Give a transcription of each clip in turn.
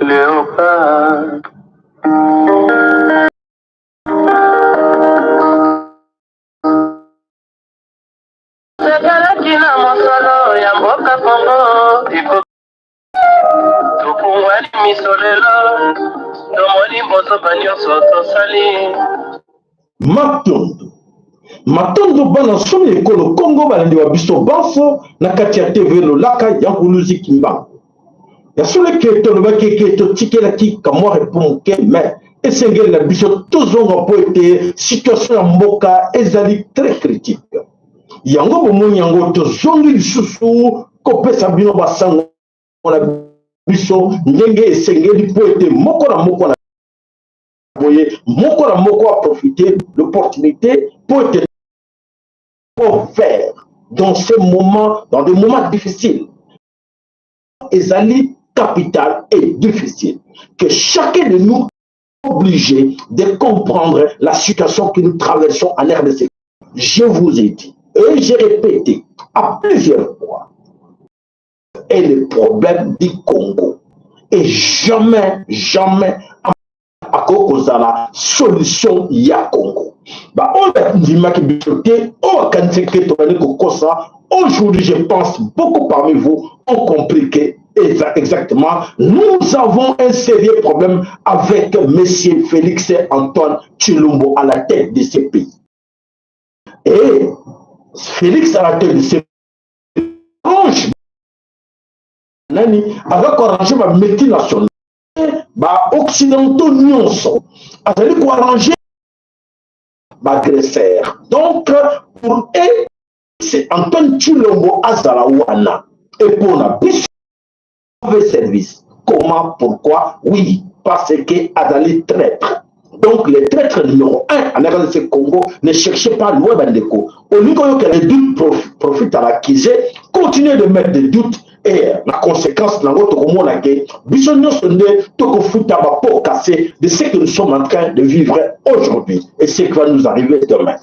Léopard. Ezalaki na mosolo ya mboka Kongo tofungwani miso lelo tomoni bozoba nyonso tosali. Matondo matondo bana nsomi ya ekolo Kongo balandi wa biso banso na kati ya TV Lolaka ya Nkuluzi Kimbangu. Ya solo eke tolobaki eke totikelaki kamwa repos moke mais esengeli na biso tozonga mpo ete situation ya mboka ezali très critique. Yango bomoni yango tozongi lisusu kopesa bino basango na biso ndenge esengeli mpo ete moko na moko na boye moko na moko aprofite l'opportunité mpo ete pour faire dans ces moments, dans des moments difficiles, ezali capital et difficile que chacun de nous est obligé de comprendre la situation que nous traversons en RDC. Je vous ai dit et j'ai répété à plusieurs fois est le problème du Congo. Et jamais, jamais akoki kozala solution ya Congo. Baoyo bandimaki biso te, oyo bakanisaki ke tobandi kokosa, aujourd'hui je pense beaucoup parmi vous ont compris que exactement nous avons un sérieux problème avec monsieur Félix Antoine Tshilombo à la tête de ce pays. Et Félix à la tête de ce pays, nani aza koarrange ba multinationales ba occidentaux nyonso, azali koarrange baagresseur. Donc pour eux c'est Antoine Tshilombo azala wana et mpona biso service. Comment, pourquoi? Oui, parce que azali traître. Donc le traître numéro 1 en RDC Congo, ne cherchez pas loin, bandeko. Olingi oyoka les doutes profite à l'accusé, continuez de mettre des doutes et la conséquence nango tokomona ke biso nyonso nde tokofuta bapots cassés de ce que nous sommes en train de vivre aujourd'hui et ce qui va nous arriver demain.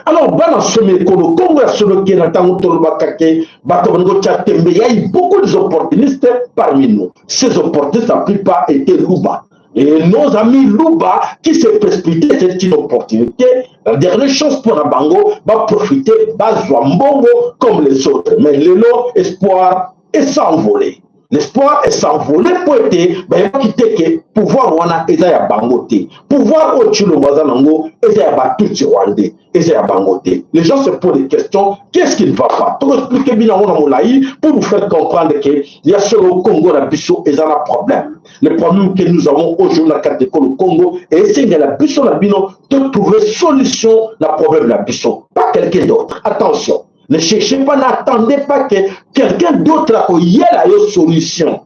Alors bana somi ekolo Kongo, ya solo ke na ntango tolobaka ke bato balingi kotya tembe, ya eu beaucoup des opportunistes parmi nous. Ces opportunistes, la plupart étaient Luba. Et nos amis Luba qui se précipitaient, c'est une opportunité, la dernière chance pour la bango, va profiter, bazwa mbongo comme les autres. Mais lelo, espoir est s'envolé. L'espoir est s'envolé po ete bayebaki te ke pouvoir wana eza ya bango te. Pouvoir oyo Tshilombo aza nango eza ya batutsi rwandais, eza ya bango te. Les gens se posent des questions: qu'est-ce qui ne va pas? Tokoexpliquer bino yango na molai pour vous faire comprendre ke ya solo Congo na biso eza na problème. Le problème que nous avons aujourd'hui na kati ekolo Congo, esengela biso na bino to trouver solution na problème na biso, pas quelqu'un d'autre. Attention, ne cherchez pas, n'attendez pas que quelqu'un d'autre akoyela yo solution.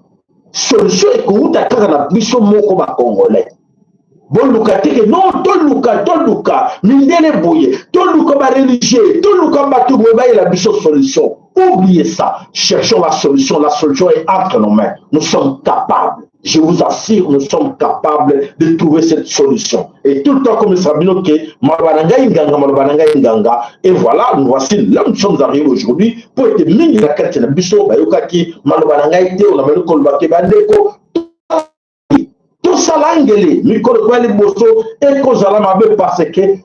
Solution ekowuta kaka na biso moko bacongolais. Boluka te ke non, toluka toluka mindele boye, toluka bareligieux, toluka bato boye bayela biso solution. Oubliez ça. Cherchons la solution. La solution est entre nos mains. Nous sommes capables, je vous assure, nous sommes capables de trouver cette solution. Et tout le temps, comme Sabino ke maloba na ngai nganga, maloba na ngai nganga. Et voilà, nous voici là, nous sommes arrivés aujourd'hui pour être mingi na kati na biso bayokaki maloba na ngai te. On a koloba ke bandeko, tosala ngele, mikolo koya liboso ekozala mabe parce que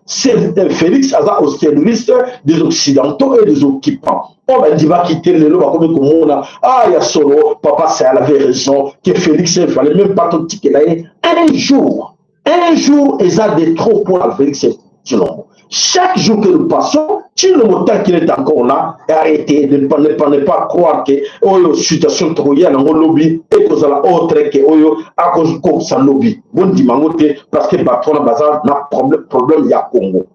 Félix aza au service des occidentaux et des occupants. Oyo bandimaki te, lelo bakomi komona: ah, ya solo, papa Sayal avait raison que Félix, il fallait même pas totikela ye un jour. Un jour eza de trop pour la Félix Tshilombo. Chaque jour que nous passons, Tshilombo, tant qu'il est encore là, arrêtez de ne pas croire que oyo situation tokoya nango lobi ekozala autre que oyo akokokisa lobi. Bondima yango te parce que bato wana baza na problème ya Congo.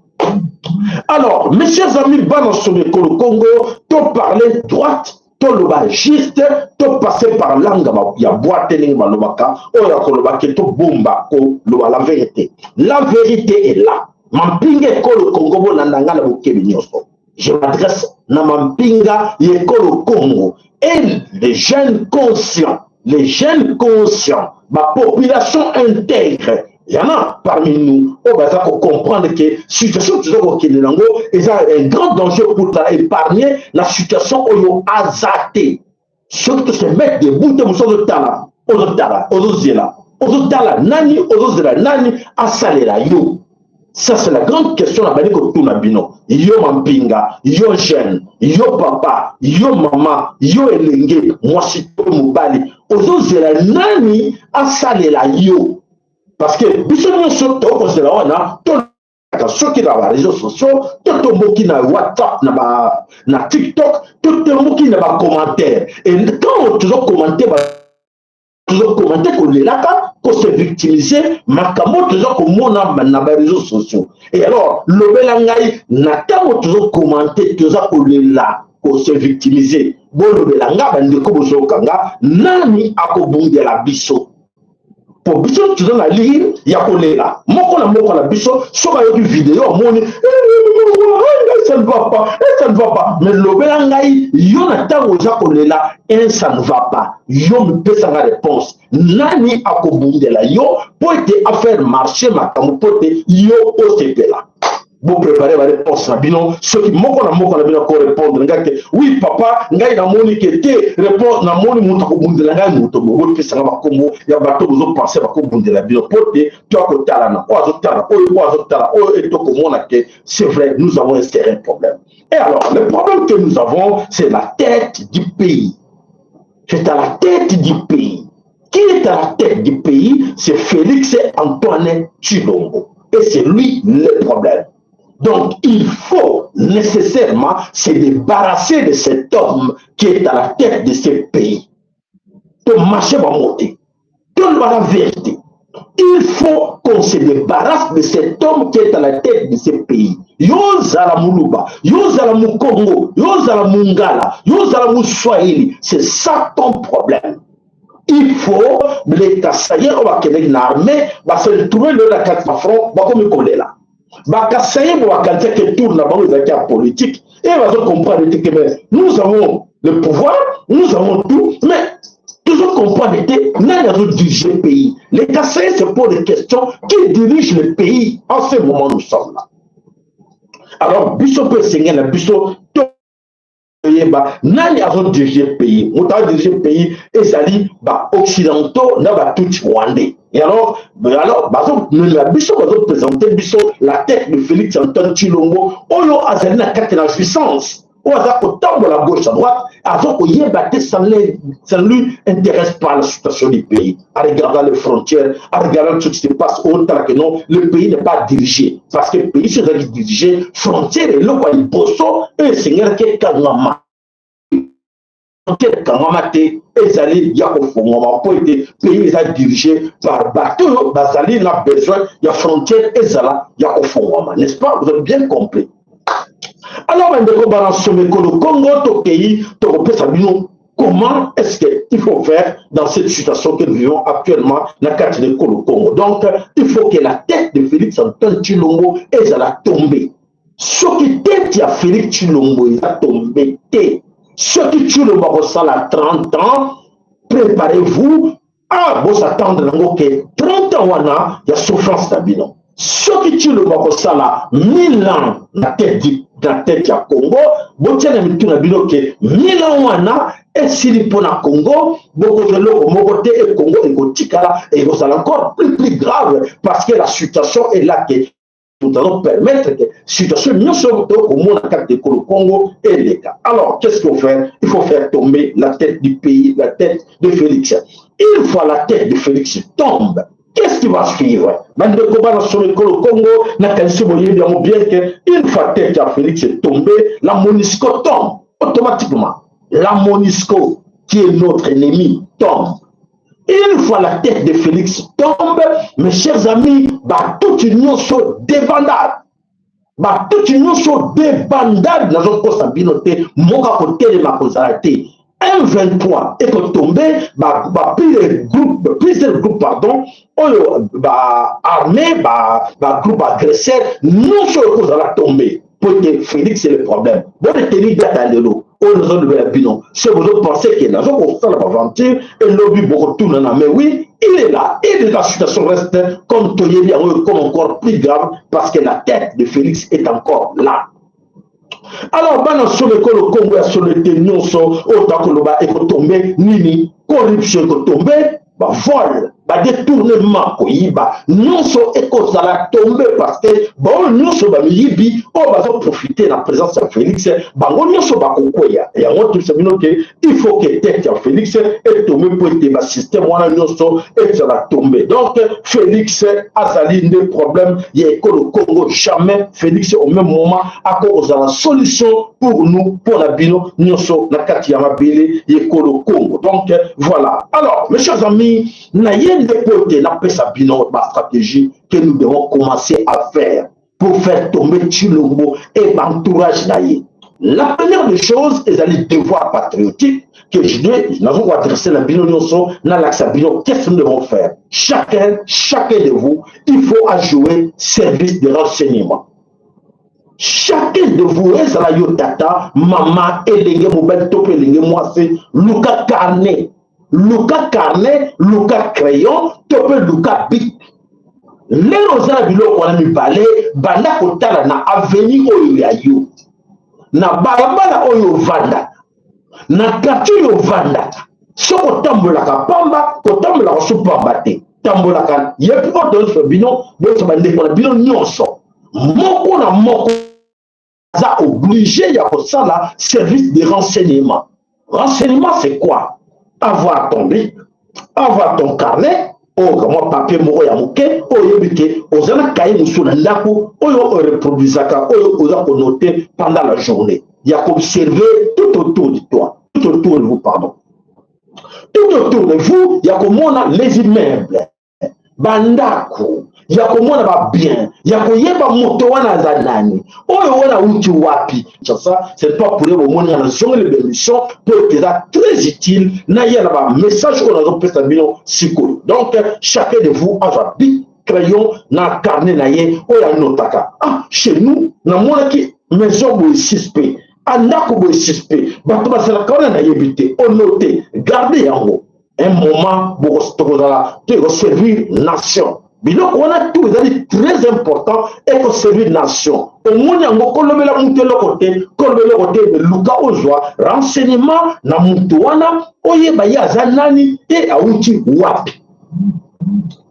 Alors, mes chers amis, bana somi ekolo Congo, to parler droite, toloba juste, topasser par langue ya bois te ndenge balobaka oyo ya koloba ke tobomba koloba la vérité. La vérité est là. Mampinga ekolo Congo, bolanda nga na bokebi nyonso. Je m'adresse na mampinga ya ekolo Congo et les jeunes conscients, les jeunes conscients, bapopulation intègre. Il y en a parmi nous oyo baza kocomprendre ke situation toza kokende nango eza un grand danger pour épargner la situation oyo aza te. Soki to se mettre debout te, mosu azotala Ozotala, ozozela, ozotala nani, ozozela nani asalela yo? Ça, c'est la grande question na bali kotuna bino. Yo mampinga, yo jeune, yo papa, yo mama, yo elenge mwasi to mobali, ozozela nani asalela yo? Parce que biso nyonso tokozela wana to soki na baréseaux sociaux, totomboki na WhatsApp, na TikTok, totomboki na bacommentaire. Et quand tozocommenter, tozocommenter kolelaka, kose victimiser makambo toza komona na baréseaux sociaux. Et alors, lobela ngai, na ntango tozocommenter, toza kolela, kose victimiser, bolobela nga, bandeko bozokanga, nani akobundela biso? Po biso toza na lire ya kolela. Moko na moko na biso, soki ayoki video, amoni, ça ne va pas, ça ne va pas. Mais lobela ngai, yo na ntango oza kolela un ça ne va pas, yo mipesanga réponse: nani akobundela yo mpo ete afaire marcher makambo, mpo ete yo osepela? Bopréparer baréponse na bino. Soki moko na moko na bino akorépondre ngai ke oui papa, ngai namoni ke te, réponse namoni moto akobundela ngai, moto bopesanga bakombo ya bato bozopenser bakobundela bino, mpo te to akotalana, oyo azotala oyo, oyo azotala oyo, e tokomona ke c'est vrai, nous avons un sérieux problème. Et alors, le problème que nous avons, c'est la tête du pays. C'est à la tête du pays. Qui est à la tête du pays? C'est Félix Antoine Tshilombo et c'est lui le problème. Donc, il faut nécessairement se débarrasser de cet homme qui est à la tête de ce pays. De marcher va monter. Donne la vérité. Il faut qu'on se débarrasse de cet homme qui est à la tête de ce pays. Yozala Muluba, Yozala Mukongo, Yozala Mungala, Yozala Muswahili, c'est ça ton problème. Il faut les Kasaïens oyo bakendeki na armée, base retrouver lelo na kati na front, bakomi kolela. Bakasaïens bo bakanisaki tour na bango ezalaki ya politique et bazocomprendre te que mais nous avons le pouvoir, nous avons tout, mais toujours comprendre te nani azodirige pays. Les Kasaïens se posent des questions: qui dirige le pays en ce moment? Nous sommes là. Alors biso mpe esengeli na biso toyeba nani azodirige pays. Moto azodirige pays ezali baoccidentaux na batutsi rwandais. Et alors bazomemela biso, bazoprésente biso la tête de Félix Antoine Tshilombo, oyo azali na kati na jouissance, oyo aza kotambola gauche à droite, aza koyeba te, ça ne lui intéresse pas la situation du pays. En regardant les frontières, en regardant ce qui se passe, otala que non, le pays n'est pas dirigé, parce que pays so ezalaki dirigé, frontière eloko ya liboso oyo esengelaki ekangama, frontière ekangama te, ezali ya kofungwama, mpo ete pays eza dirigé par bato oyo bazali na besoin ya frontière ezala ya kofungwama, n'est-ce pas? Vous avez bien compris. Alors bandeko bana somekolo Congo, tokei, tokopesa bino comment est-ce qu'il faut faire dans cette situation que nous vivons actuellement na kati de ekolo Congo. Donc il faut que la tête de Félix Antoine Tshilombo ezala tombe. Soki tête ya Félix Tshilombo eza tombe te, soki Tshilombo akosala 30 ans, préparez-vous à bos'attendre nango ke 30 ans wana ya souffrance na bino. Soki Tshilombo akosala 1000 ans na tête ya Congo, botia na mitu na bino ke 1000 ans wana esili mpo na Congo. Bokozwa eloko moko te e Congo ekotikala, ekozala encore plus grave, parce que la situation est là que nous allons permettre que situation nyonso tokomona kati ekolo Congo eleka. Alors, qu'est-ce qu'il faut faire? Il faut faire tomber la tête du pays, la tête de Félix. Une fois la tête de Félix tombe, qu'est-ce qui va suivre? Bandeko bana solo ekolo Congo, nakanisi boyebi yango bien que une fois tête ya Félix est tombée, la MONUSCO tombe automatiquement. La MONUSCO, qui est notre ennemi, tombe. Une fois la tête de Félix tombe, mes chers amis, batutsi nyonso débandade, batutsi nyonso débandade. Nazokosa bino te, moko akotelema kozala te. M23 ekotombe, groupe, plusieurs groupes, pardon, oyo baarmée, bagroupe agresseur nyonso ekozala tombe, po ete Félix, c'est le problème. Boretenir date ya lelo oyo nazolobela bino. So bozopenser ke nazo kosala baventure, elobi bokotunana. Mais oui, il est là et la situation reste comme toyebi yango, comme encore plus grave, parce que la tête de Félix est encore là. Alors bana solo ekolo Kongo ya solo ete nyonso oyo takoloba ekotombe nini? Corruption ekotombe. Bavol, badetournement, koyiba nyonso ekozala tombe, parce que baoyo nyonso bamiyibi oyo bazoprofite na présence ya Félix, bango nyonso bakokweya. Yango tobisa bino ke il faut que tête ya Félix etombe mpo ete basystème wana nyonso ezala tombe. Donc Félix azali nde problème ya ekolo Congo. Jamais Félix au même moment akokozala solution pour nous, mpo na bino nyonso na kati ya mabele ya ekolo Congo. Donc voilà. Alors, mes chers amis, naye nde mpo ete napesa bino bastratégie que nous devons commencer à faire pour faire tomber Tshilombo et entourage na ye. La première des choses ezali devoir patriotique que je dois nazo koadresse na bino nyonso, nalakisa bino qu'est-ce que nous devons faire. Chacun, chacun de vous, il faut ajouer service de renseignement. Chacun de vous, ezala yo tata, mama, elenge mobali to mpe elenge mwasi, luka carnet, luka carnet, luka crayon to mpe luka bic. Lelo oza na biloko wana mibale, banda kotala na avenue oyo ya yo, na balabala oyo ovandaka, na quartier oyo ovandaka. Soki otambolaka pamba, kotambolaka so pamba te, tambolaka ye mpo oyo toyebisa bino boyebisa bandeko na bino nyonso, moko na moko aza obligé ya kosala service de renseignement. Renseignement, c'est quoi? Avoir ton bic, avoir ton carnet, oyo kamwa papier moko ya moke oyo oyebi ke oza na kaye mosusu na ndako oyo oreproduisaka, oyo oza konote pendant la journée, ya koobserve tout autour de toi, tout autour de vous, pardon, tout autour de vous, ya komona les immeubles, bandako, ya komona babien, ya koyeba moto wana aza nani, oyo wana awuti wapi. Ça, c'est pas pour bomoni nga nazongeli bémission mpo ete eza très utile naya na bamessage oyo nazopesa bino sikoyo. Donc chacun de vous azwa bic, crayon na carnet na ye oyo anotaka: ah, chez nous namonaki maison boye suspect, andako boye suspect, bato bazalaka wana nayebi te. Onote, garde yango. Un moment tokozala to ekoservir nation. Biloko wana tout ezali très important, ekoservir nation. Omoni yango, kolobela mutu eloko te, kolobela eloko te, me luka ozwa renseignement na mutu wana, oyeba ye aza nani te, awuti wapi.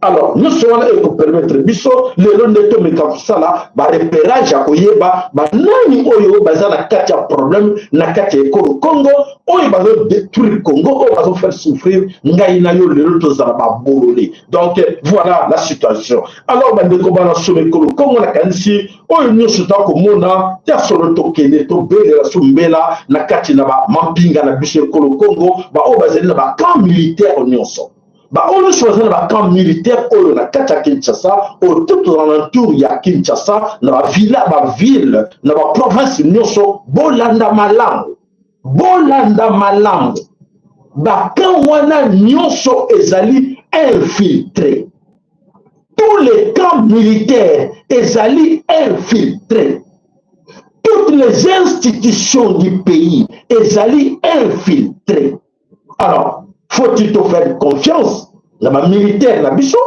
Alors nyonso wana ekopermettre biso lelo nde tomeka kosala barepérage ya koyeba banani oyo baza na kati ya problème na kati ya ekolo Congo, oyo bazodétruire Congo, oyo bazofaire souffrir ngai na yo lelo tozala babolole. Donc voilà la situation. Alors bandeko bana soma ekolo Congo, nakanisi oyo nyonso toa komona ya solo, tokende tobelela so mbela na kati na bamampinga na biso ekolo Congo, baoyo bazali na bacamp militaire nyonso, baoyo nyonso baza na bacamp militaire oyo na kati ya Kinshasa, oyo tout aux alentours ya Kinshasa, na bavilla, baville, na baprovince nyonso. Bolanda malamu, bolanda malamu, bacamp wana nyonso ezali infiltré. Tous les camps militaires ezali infiltré, toutes les institutions du pays ezali infiltré. Alors faut-il te faire confiance na bamilitaire na biso?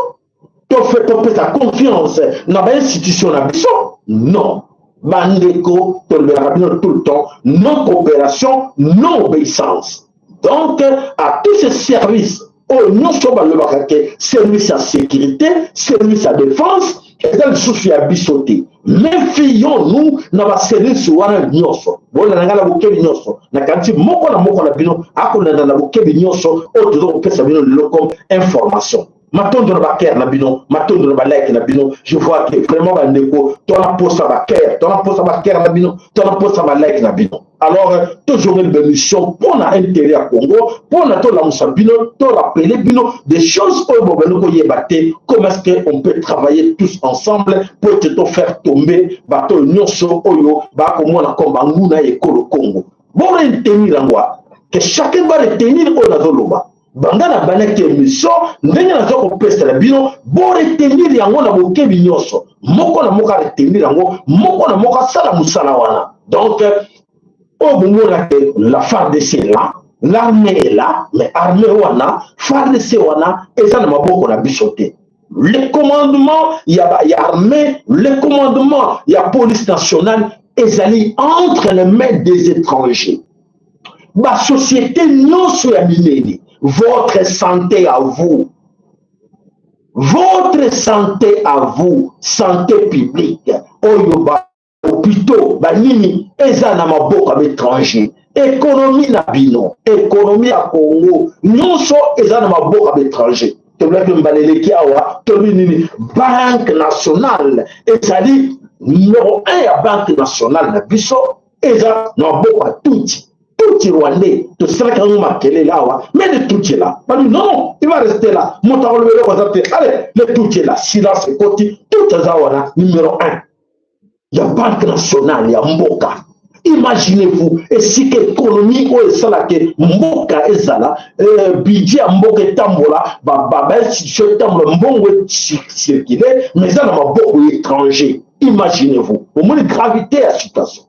Topesa confiance na bainstitution na biso? Non, bandeko, tolobelaka bino tout le temps: non coopération, non obéissance. Donc à tous ces services oyo nyonso balobaka ke service ya sécurité, service ya défense, eza lisusu ya biso te. Méfions-nous na baservice wana nyonso. Bolanda ngai na bokebi nyonso. Nakanisi moko na moko na bino akolanda na bokebi nyonso oyo toza kopesa bino lelo comme information. Matondo na bacœur na bino, matondo na balike na bino. Je vois que vraiment bandeko tona posa bacœur, tona posa bacœur na bino, tona posa balike na bino. Alors tozongeli bémission mpona intérêt ya Congo, mpona tolamusa bino, torappeler bino des choses oyo bobandi koyeba te. Comment est-ce que on peut travailler tous ensemble po ete tofaire tomber bato oyo nyonso oyo bakomona comme banguna ya ekolo Congo? Boretenir yango, que chacun va retenir oyo nazoloba. Banda na bandaki émission, ndenge naza kopesela bino, boretenir yango na bokebi nyonso. Moko na moko aretenir yango, moko na moko asala mosala wana. Donc oyo bomona ke la FARDC est là, l'armée est là, mais armée wana, FARDC wana eza na maboko na biso te. Le commandement ya armée, le commandement ya police nationale ezali entre les mains des étrangers. Basociété nyonso ya minene Votre santé à vous, votre santé à vous, santé publique oyo, ba hôpitaux, banini, eza na maboko ya baétranger. Économie na bino, économie ya Congo nyonso eza na maboko ya baétranger. Tolobaki mbala eleki awa, tolobi nini? Banque nationale ezali numéro 1 ya Banque nationale na biso eza na maboko ya Tutsi, Tutsi rwandais. Tosalaki yango makelele awa, mais le Tutsi là, balobi non, il va rester là, moto akoloba eloko aza te. Allez, le Tutsi là, silence ekoti. Tutsi aza wana numéro 1 ya Banque nationale ya mboka. Imaginez-vous, esika économie oyo esalaka mboka ezala, budget ya mboka etambola, bainstitution etambola, mbongo ecircule, mais eza na maboko étranger. Imaginez-vous, omoni gravité ya situation,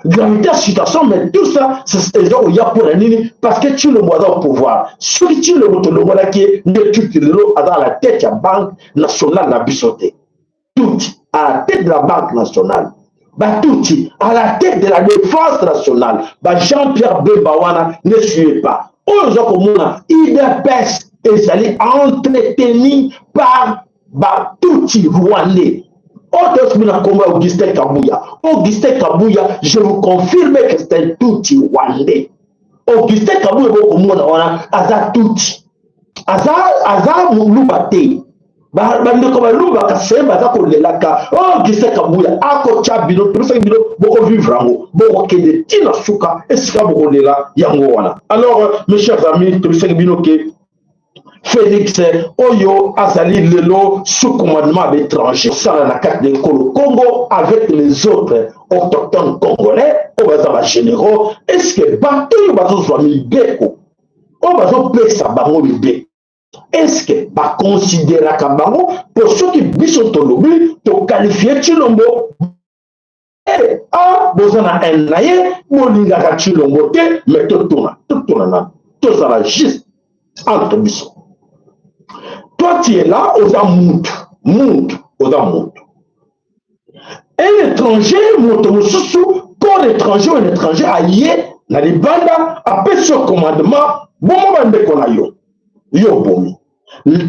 gravité ya situation. Mais tout ça eza koya mpona nini? Parce que Tshilombo aza au pouvoir. Soki Tshilombo tolongolaki ye, nde Tutsi lelo aza à la tête ya Banque nationale na biso te. Tutsi à la tête de la Banque nationale, Batutsi à la tête de la Défense nationale, ba Jean-Pierre Bemba wana. Ne suivez pas oyo oza komona, UDPS ezali entretenu par Batutsi rwandais. Oyo toyosomi na nkombo ya Augustin Kabuya. Augustin Kabuya, je vous confirme que c'est un Tutsi rwandais. Augustin Kabuya bokomona wana aza Tutsi, aza Moluba te. Bandeko balubaka se baza kolelaka. Augustin Kabuya akotya bino, tobisaki bino, bokovivre yango, bokokende ntina suka esika bokolela yango wana. Alors, mes chers amis, tobisaki bino ke Félix oyo azali lelo sous commandement ya baétranger, osala na kati na ekolo Congo avec les autres autochtones congolais oyo baza bagénéraux. Est ce que bato oyo bazozwa mibeko, oyo bazopesa bango mibeko, est ce que bakonsideraka bango? Mpo soki biso tolobi, toqualifie Tshilombo, a boza na haine na ye, bolingaka Tshilombo te. Mais totuna, totuna nano, tozala juste entre biso. Toi, tu es là, oza mutu, mutu, oza mutu, un étranger, moto mosusu, corps étranger, un étranger aye na libanda, apesi yo commandement: bomo bandeko na yo. Yo bomi,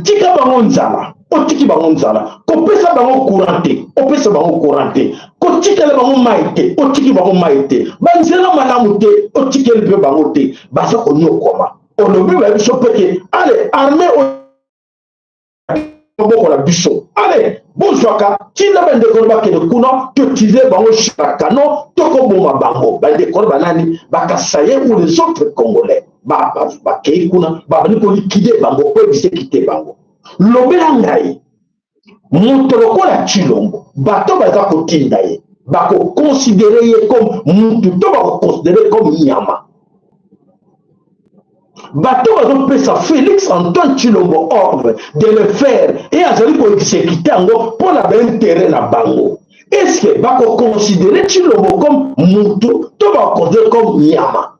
tika bango nzala, otiki bango nzala, kopesa bango courant te, opesa bango courant te, kotikela bango mai te, otiki bango mai te, banzela malamu te, otikeli mpe bango te, baza konyokoma. Olobi ba biso mpe ke allez, armée oyo maboko na biso, allez, bozwaka ntina bandeko bakende kuna, totize bango kano, tokoboma bango. Bandeko banani? Bakasaïens ou les autres Congolais bakei kuna, babandi koliquider bango, koexécuter bango. Lobela ngai, moto lokola Tshilombo, bato baza kotinda ye, bakoconsidérer ye comme mutu to bakoconsidérer comme nyama? Bato bazopesa Félix Antoine Tshilombo ordre de le faire e azali koexécuter yango mpo na baintérêt na bango, est ce que bakoconsidérer Tshilombo comme mutu to bakoconsidérer comme nyama?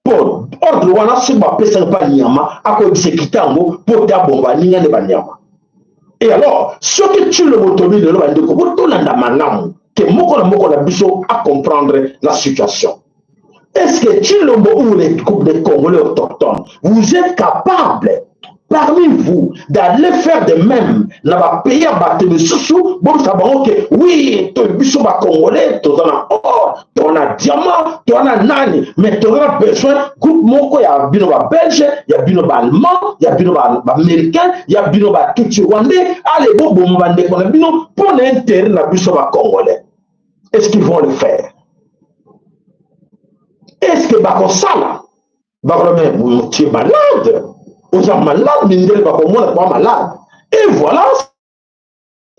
Mpo ordre wana, soki bapesaki mpa nyama, akoexécuter yango mpo te abomba baninga nde banyama. Et alors, soki Tshilombo, tobi lelo, bandeko, botolanda malamu ke moko na moko na biso acomprendre la situation. Est-ce que Tshilombo ou les groupes de Congolais autochtones, vous êtes capables parmi vous d'aller faire de même na bapays ya bato misusu? Bomisa bango ke oui, to biso bacongolais toza na or, toza na diamant, toza na nani, mais toza na besoin groupe moko ya bino babelge, ya bino baallemand, ya bino baaméricain, ya bino batutsi rwandais, allez, boboma bandeko na bino mpo na intérêt na biso bacongolais. Est ce qu'ils vont le faire? Est ce que bakosala? Bakoloba: tu es malade, oza malade. Mindele bakomona kwa malade. Et voilà,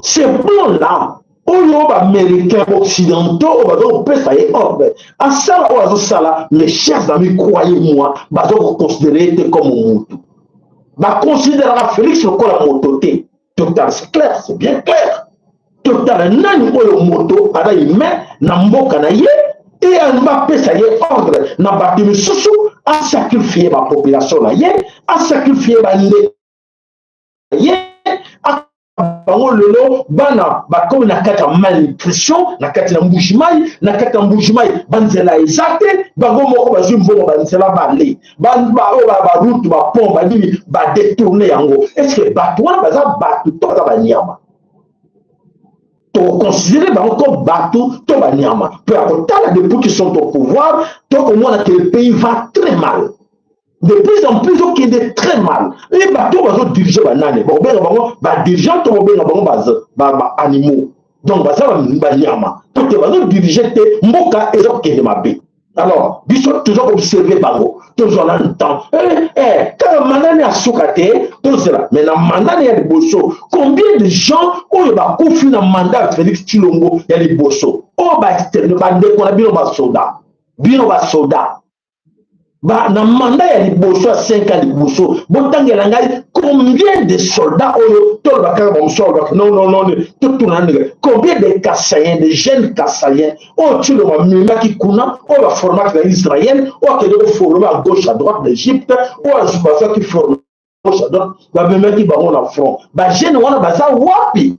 ce plan là oyo baaméricain, occidentaux oyo baza kopesa ye ordre asala oyo azosala, mes chers amis, croyez moi, baza koconsidérer ye te comme mutu. Baconsidéraka Félix lokola moto te. Total, c'est clair, c'est bien clair. Totala nani oyo moto aza humain na mboka na ye e bapesa ye ordre na bato misusu, asacrifie bapopulation na ye, asacrifie bandeko ye. Bango lelo bana bakomi na kati ya malnutrition, na kati na Mbujimai, na kati ya Mbujimai banzela eza te. Bango moko bazwi mbongo, banzela bale, oyo baroute, bapont, banini, badétourner yango. Est-ce bato wana baza bato to baza banyama? Toconsidérer bango comme bato to banyama? Mpo ya kotala, depuis qu'ils sont au pouvoir, tokomona que le pays va très mal, de plus en plus okende très mal. E bato bazodiriger banani? Bakobenga bango badirigeant to kobenga bango baanimaux? Donc baza banyama to te? Bazodiriger te, mboka eza kokende mabe. Alors biso toza koobserver bango, tozwa na temps kaka mandat na ye asuka te, tozela. Mais na mandat na ye ya liboso, combien de gens oyo bakufi na mandat ya Félix Tshilombo ya liboso, oyo baexterminer bandeko na bino basoda, bino basoda ba, na mandat ya liboso ya 5 ans liboso? Botangela ngai combien de soldats oyo toloba kaka bamosusu alobaka non, non, non. Totuna ndenge, combien de Kasaïens, de jeunes Kasaïens oyo Tshilombo amemaki kuna, oyo baformaki na Israel, oyo akende koformer à gauche, à droite d'Égypte, oyo bazwaki forme gauche à droite, bamemaki bango na front? Bajeune wana baza wapi,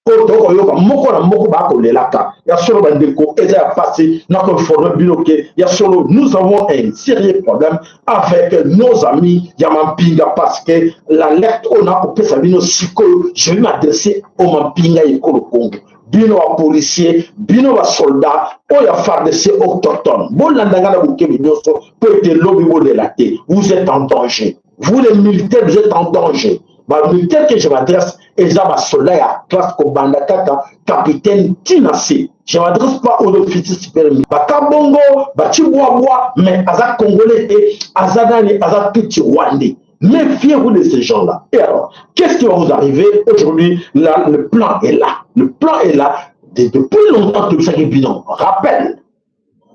oyo tokoyoka moko na moko bakolelaka? Ya solo, bandeko, eza ya pasi na koinformer bino ke ya solo, nous avons un sérieux problème avec nos amis ya mampinga, parce que l'alerte oyo nakopesa bino sikoyo, je vais m'adresser au mampinga ekolo Congo, bino bapolicier, bino basoldat oyo ya FARDC autochtone. Bolanda nga na bokebi nyonso mpo ete lobi bolela te. Vous êtes en danger, vous les militaires, vous êtes en danger. Bamilitaire que je m'adresse eza basoldat ya classe kobanda kaka capitaine tina se. Je m'adresse pas aux officiers supérieurs, bakabongo, bacibwabwa, mais aza Congolais te. Aza nani? Aza tutsi rwandais. Méfiez-vous de ces gens-là. Et alors, qu'est-ce qui va vous arriver aujourd'hui? Là, le plan est là. Le plan est là depuis longtemps. Tout ça qui est rappel,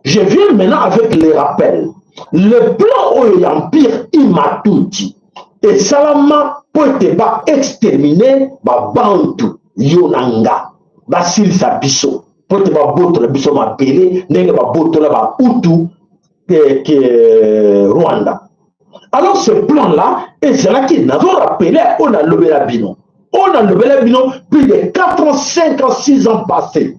je viens maintenant avec les rappels. Le plan oyo ya empire Hima-Tutsi esalama mpo ete baexterminer Babantu, yo na nga, basilisa biso mpo ete babotola biso mabele ndenge babotola Bahutu ke Rwanda. Alors ce plan là ezalaki, nazorappeler oyo nalobela bino, oyo nalobela bino plus de 4 ans, 5 ans, 6 ans passés.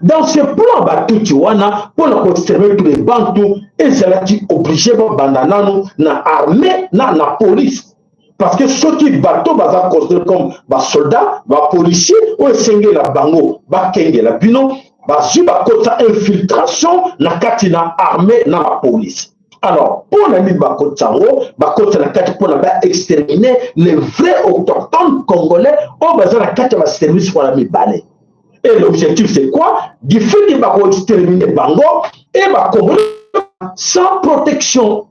Dans ce plan Batutsi wana mpona koexterminer tous les Bantu, ezalaki obligé babanda nanu na armée na police, parce que soki bato baza considéré comme basoldat, bapolicier oyo esengela bango bakengela bino, bazwi bakotisa infiltration na kati na armée na la police. Alors mpo na nini bakotisa yango? Bakotisa na kati mpona baexterminer les vrais autochtones congolais oyo baza na kati ya baservice wana mibale. Et l'objectif, c'est quoi? Du fait que bakoexterminer bango et Bacongolais sans protection,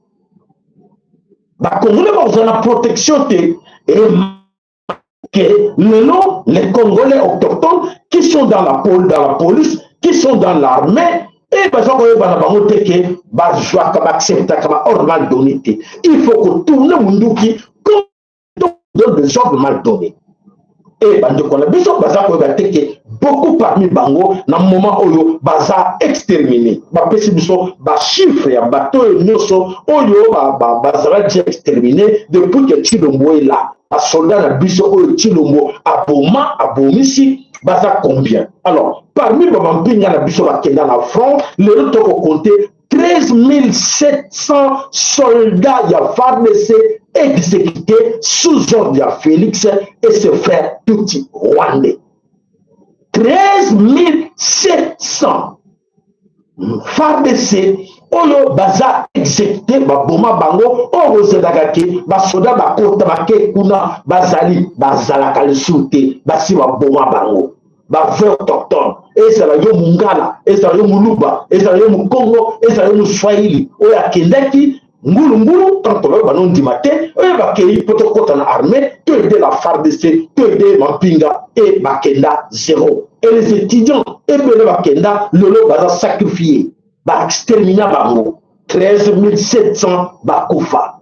Bacongolais bakozala na protection te. Et que lelo les Congolais autochtones qui sont dans la police, qui sont dans l'armée, e baza koyeba na bango te ke bazwaka, baacceptaka baordre mal donné te. Il faut kotourner munduki comme des ordres mal donnés. E bandeko na biso baza koyeba te ke beaucoup parmi bango na moment oyo baza exterminé. Bapesi biso bachiffre ya bato oyo nyonso oyo bazala déjà exterminé depuis que Tshilombo est là. Basoldat na biso oyo Tshilombo aboma, abomisi, baza combien? Alors parmi bamampinga na biso bakenda na front, lelo tokocompter 13 700 soldats ya FARDC exécutés sous ordre ya Félix et ses frères tutsi rwandais. 13 700 FARDC oyo baza exécuté, baboma bango. Oyo bozelaka ke basoda bakota, bake kuna, bazali, bazalaka lisusu te, basi baboma bango. Bavrai autochtone, ezala yo Mongala, ezala yo Moluba, ezala yo Mokongo, ezala yo Moswahili oyo akendaki ngulungulu, tant oyo banondima te, oyo bakei mpo tokɔta na armée, to aider la FARDC, to aider mampinga, e bakenda zéro. Et les étudiants ebele bakenda, lelo baza sacrifié, baextermina bango. 13 700 bakufa.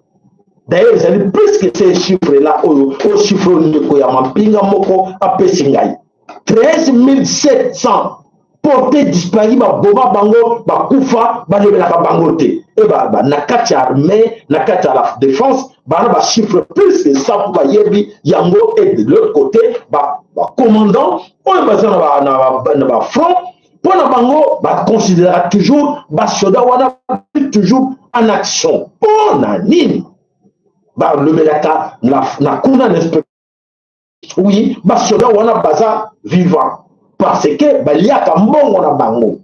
D'ailleurs ezali plus que ces chiffre là oyo, oyo chiffre oyo ndeko ya mampinga moko apesi ngai. 13 700 porté disparu, baboma bango, bakufa, balobelaka bango te. e ba, ba, na kati ya armée, na kati ya la défense, bana bachiffre plus que ça mpo bayebi yango. Et de l'autre côté, bacommandant oyo baza na bafront, mpo na bango baconsidéraka toujours basoda wana toujours en action. Mpo na nini balobelaka na kuna na oui, basoda wana baza vivant? Parce que baliaka mbongo na bango,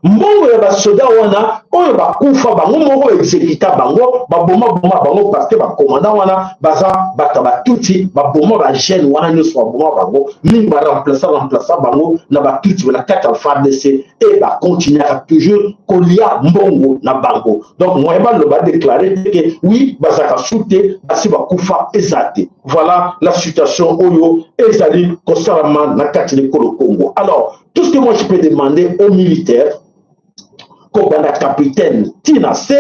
mbongo ya basoda wana oyo bakufa, bango moko exécuta bango, babomaboma bango, parce que bacommandant wana baza bato ya batutsi. Baboma bajeune wana nyonso, baboma bango mingi, baremplaça remplaça bango na batutsi na kati ya FARDC e bakontinuaka toujours kolia mbongo na bango. Donc moyen baloba, déclare te ke oui, bazalaka su te, basi bakufa, eza te. Voilà la situation oyo ezali kosalama na kati na ekolo Congo. Alors, tout ce que moi je peux demander aux militaires, kobanda capitaine tina se,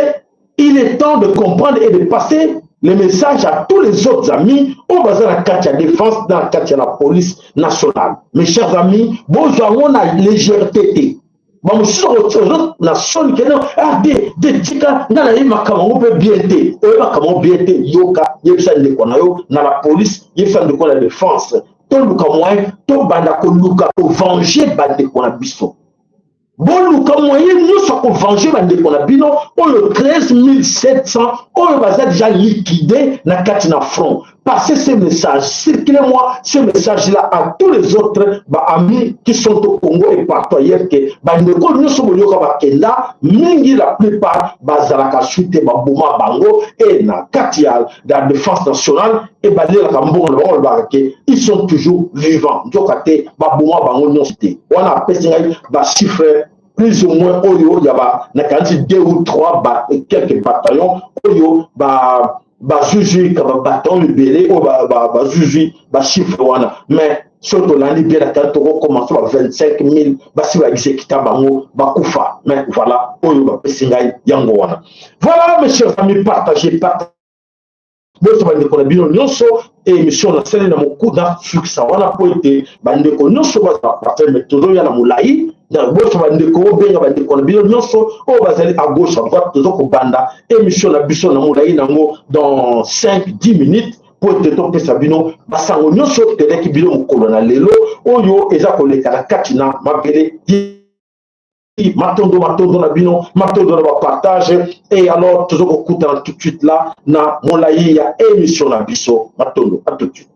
il est temps de comprendre et de passer le message à tous les autres amis oyo baza na kati ya défense, na kati ya la police nationale. Mes chers amis, bozwa yango na légèreté te. Bamosusu oza na soni kende, ah de de, tika nga nayebi makambo yango mpe bien te. Oyebi makambo yango bien te, yoka, yebisa ndeko na yo na la police, yebisa ndeko na défense. Toluka moyen, tobanda koluka kovenger bandeko na biso. Boluka moyen nyonso ya kovenger bandeko na bino oyo 13 700 oyo baza déjà liquidé na kati na front. Passez ce message, circulez-moi ce message là à tous les autres baamis qui sont au Congo et partout ailleurs, ke bandeko nyonso boyoka bakenda mingi, la plupart bazalaka su te, baboma bango. E na kati ya la défense nationale e balelaka mbongo na bango, balobaka ke ils sont toujours vivants, nzoka te, baboma bango nyonso te. Wana apesi ngai bachiffre plus ou moins oyo ya ba, nakanisi deux ou trois ba, quelques bataillons oyo ba bazwizwi ka babataillon ebele oyo bazwizwi bachiffre wana. Mais soki tolandi bien, na tokokommencer ba 25 000 basi baexécuta bango, bakufa. Mais voilà oyo bapesi ngai yango wana. Voilà, mes chers amis, partagez, partagez boso bandeko na bino nyonso. Émission nasali na mokuda sukisa wana mpo ete bandeko nyonso bazala partage. Mais tozoya na molai na boso bandeko, obenga bandeko na bino nyonso oyo bazali à gauche, à droite. Toza kobanda émission na biso na molai nango dans 5 10 minutes mpo ete topesa bino basango nyonso teleki bino mokolo na lelo oyo eza koleka na kati na mabele. Matondo, matondo na bino, matondo na bapartage. Et alors toza kokutana tout de suite là na molai ya émission na biso. Matondo, à tout de suite.